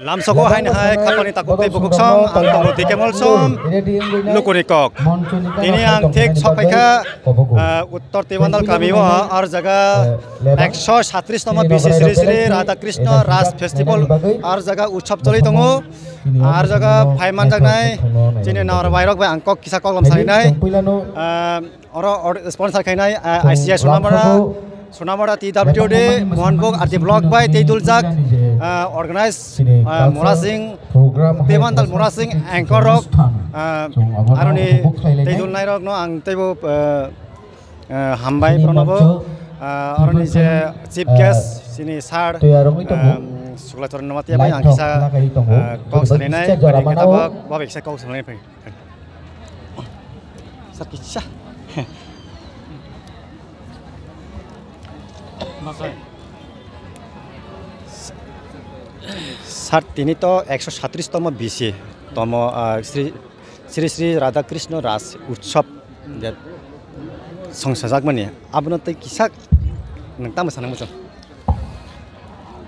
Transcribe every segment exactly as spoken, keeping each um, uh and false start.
Lamsoko haino hai khapani takhuk tei bukhuk song, ang tongo D K Molsom, Lukuni kok. Tini ang thik sok phaikha, ah, Uttor Teiwandal kami o, ar jaga ekso satris tomo B C Sri Sri Radha Krishna Ras Festival, ar jaga utsob choli tongo, ar jaga phai manjaknai chini naorai rok bai ang kok kisa kok lam salinai. Ah, Oro or-, sponsor khainai, ah, I C I Sonamara, Sonamara T W D, Mohanbug R D block bai tei duljak, ah, organize, ah, Morasing, Teiwandal Morasing anchor rok, ah, aroni tei dulnai rok no ang teibo, ah, ah, hambai pronobo, ah, aroni je chief guest, sini sir, ah, Sukla Charan Namatia bai ang kisa, ah, kok salinai, ani kata bak, bak kisa kok salinai phai. Sir, kisa. Sir, tini to ekso satris tomo B C tomo, ah, Sri, Sri Sri Radha Krishna Ras Utsav je songsajakmani, abono tei kisa nwng tamo sanang muchung.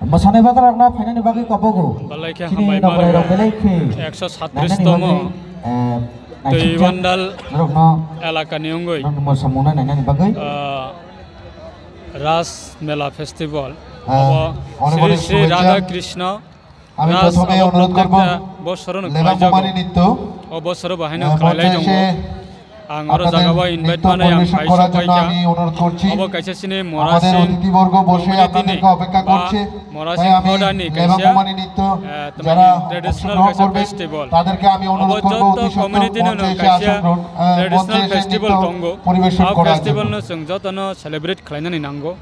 Mwsanai bagrokno phainani bagwi kobogo. Belai khe chini hambai nokrai rok mano. Belai khe ekso satris nainani tomo bagwi, eh, Teiwandal norokno elakani wngwi, norokni mwsamungno nainani bagwi. Ah, Ras Mela Festival. Ah, obo onek Sri onek Sri shubhechha. Radha Krishna Ras prothome onurodh korbo, Avataranita bosorono lebang khlaijago. Bumani nitto, o bosoro bahaino eh, khlailai monche tongo. Ese Ang oro jaga o invite manwi ang phai sok phaikha. Obo kaisa chini Morasing community ni ba Morasing hoda ni kaisa, eh, traditional kaisa festival. Obo joto community no kaisa traditional festival tongo. O festival no chwng joto no celebrate khlainani nango.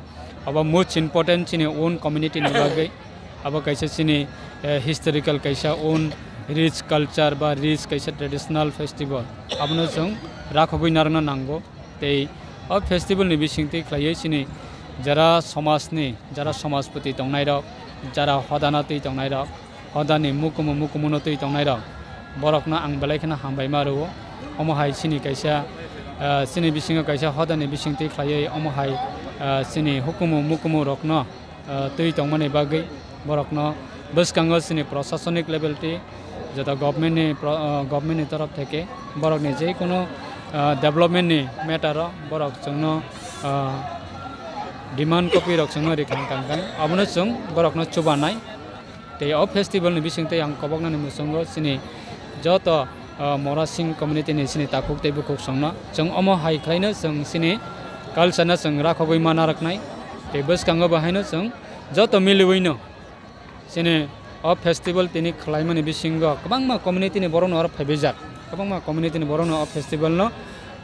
Obo most important chini own community ni bagwi. Abo kaisa chini, eh, historical kaisa own rich culture ba rich kaisa traditional festival. Abono chwng rakhogwi narwkna nango. Tei o festival ni bisingtwi khlaiwi chini jara somajni, jara somajpoti tongnairok, jara hodana twi tongnairok, hodani mukumu mukumuno twi tongnairok, borokno ang belai kheno hambai ma rwo. Omo hai chini kaisa, eh, chini bisingo kaisa hodani bisingtwi khlaiwi omo hai, eh, chini hukumu mukumu rokno ah, twi tongmani bagwi borokno bwskango chini prosasonik level twi joto government ni pro-, ah, government ni torof theke borokni je kono, ah, development ni matter o borok chwngno, ah, demand copy rok chwngno rikha kang kang abono chwng borokno chubanai. Tei o festival ni bisingtwi ang koboknani mwchungo chini joto, ah, Morasing community ni chini takhuk tei bukhuk songno chwng omo hai khlaino chwng chini culture no chwng rakhogwi ma narwknai. Tei bwskango bo haino chwng joto miliwino chini o festival tini khlaimani bisingo kwbangma community ni borokno oro phaibaijak, kwbangma community ni borokno o festival no,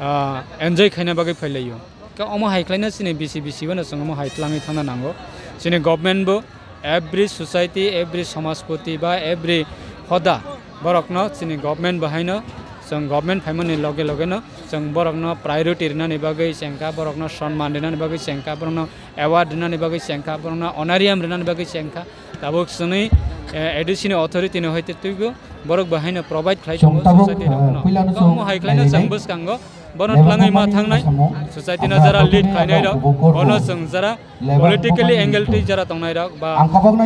ah, enjoy khaina bagwi phailaio. Khe omo hai khlaino chini bisi bisi bono chwng omo hai twlangwi thangna nango. Chini government bo every society, every somajpoti ba every hoda borokno chini government bo haino chwng government phaimani loge loge no chwng borokno priority rinani bagwi chengkha, borokno sonman rinani bagwi chengkha, borokno award rinani bagwi chengkha, borokno honorarium rinani bagwi chengkha. Tabuk chwngni, eh, A D C ni authority ni hoite twibo borok bo haino provide khlai tongo society rokno. Omo hai khlaino chwng bwskango Bono twlangwi ma thangnai society no jara lead khlainai rok, bono chwng jara politically angle twi jara tongnai rok ba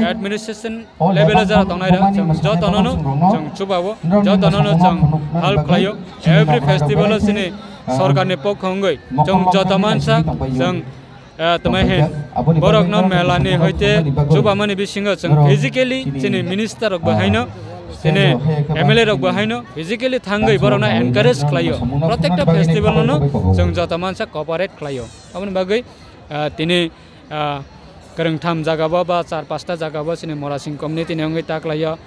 administration level o jara tongnai rok, chwng jotono no chwng chubao, jotono no chwng help khlaio. Every festival o chini sorkar ni pokho wngwi chwng joto mansa chwng Ah, tongmai he, borokno mela ni hoite chubamani bisingo chwng physically chini minister rok bo haino, chini M L A rok bo haino physically thangwi borokno encourage khlaio. Protekta festival no chwng joto mansa cooperate khlaio. Aboni bagwi, ah, tini, ah, kwrwngtham jaga bo ba char pasta jaga bo chini Morasing community ni wngwi ta khlaio.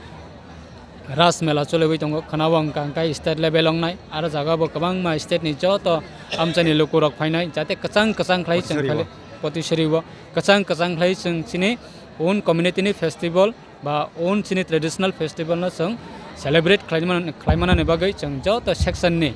Ras mela choliwi tongo, khwnao wngkha hwnkhe state level wngnai, aro jaga bo kwbangma state ni joto amchaini lukurok phainai, jate kwchang kwchang khlai chwng Potisari o. Phai-, Potisari o kwchang kwchang khlai chwng chini own community ni festival ba own chini traditional festival no chwng celebrate khlaimana-, khlaimanani bagwi chwng joto section ni,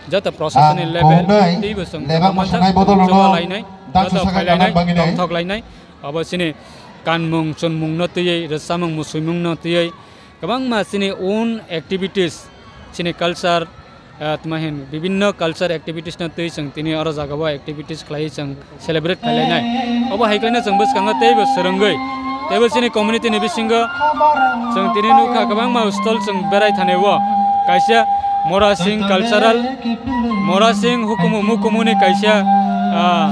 joto proshasoni level teibo chwng joto mansa chwng chubalainai, joto phailainai, tongthok lainai, abo chini kanmung chunmung no twiwi, rwchapmung muchumung no twiwi, Kwbangma chini own activities, chini culture, ah, tma hin bibinno culture activities no twi chwng tini oro jaga o activities khlaiwi chwng celebrate khlai lainai. Obo hai khlaino chwng bwskango teibo swrwngwi Teibo chini community ni bisingo chwng tini nukha kwbangma stall chwng berai thani o. Kaisa Mora Singh Cultural, Mora Singh hukumu mukumu ni kaisa, ah,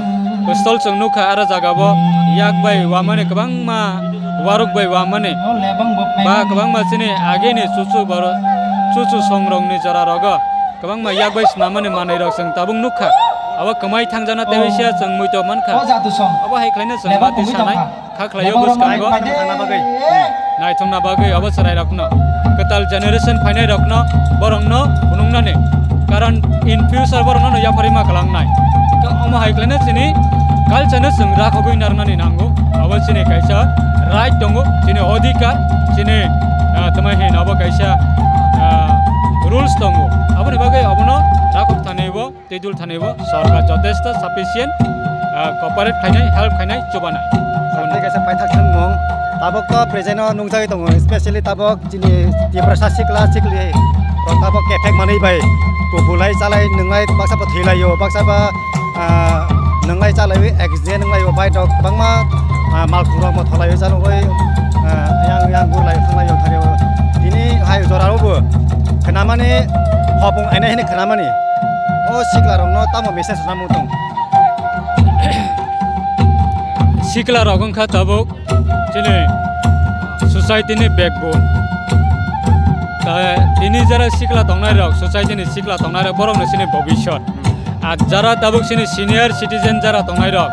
stall chwng nukha aro jaga o yak bai wamani kwbangma waruk bai wamani ba kwbangma chini agini chuchu borok chuchu songrokni jora rogo kwbangma yak bai swnamani manwi rok chwng tabuk nukha. Abo kwmai thangjakna tei sia chwng muitok mankha. Abo hai khlaino chwng mati sanai. Kha khlaio bwskango. Naithokna bagwi. Hmm. Naithokna bagwi abo chwrairokno. Kwtal generation phainairokno, borokno phunuknani. Karon in future borokno no yapharwi ma kwlangnai. Ka-, omo hai khlaino chini culture no chwng rakhogwi narwknani nango. Abo chini kaisa right tongo, chini odhikar, chini, ah, tamo hin abo kaisa, ah, rules tongo. Aboni bagwi abono rakhok thani bo. Tei dul thani bo sorkar jotesto sufficient, ah, cooperate khainai, help khainai, chubanai. Sir, tei kaisa paithak thangmung, tabok to present o nungjagwi tongo, especially tabok chini Tiprasa sikla sikli rok tabok kephek manwi bai kubulai chalai nwnglai baksa bo thwilaio, baksa ba, ah, nwnglai chalaiwi accident wnglaio, bike rok kwbangma, ah, malkhung rok motholaiwi chalogwi, ah, yang yang gurlai thanglaio thario. Tini hai jora o bo khnamani hopung aina hini khnamani. O sikla rokno tamo message rwna muchung? Sikla rok wngkha tabuk chini society ni backbone. Ta-, tini jara sikla tongnai rok, society ni sikla tongnai rok, borok no chini bobisot. Ar jara tabuk chini senior citizen jara tongnai rok,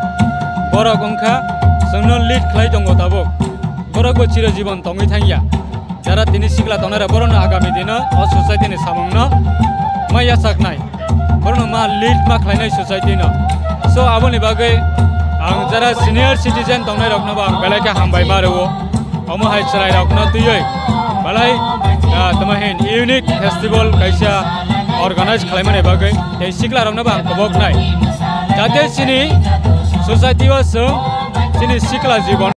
borok wngkha chwngno lead khlai tongo tabuk. Borok bo chiro jibon tongwi thangya. Jara tini sikla tongnai rok, borokno agami dino o society ni samungno ma yachaknai, borokno ma lead ma khlainai society no. So, aboni bagwi ang jara senior citizen tongnai rokno bo ang belai khe hambai ma rwo. Omo hai chwrai rokno twiwi belai, ah, tamo hin unique festival kaisa organize khlaimani bagwi tei sikla rokno bo ang koboknai, jate chini society o chwng chini sikla jibon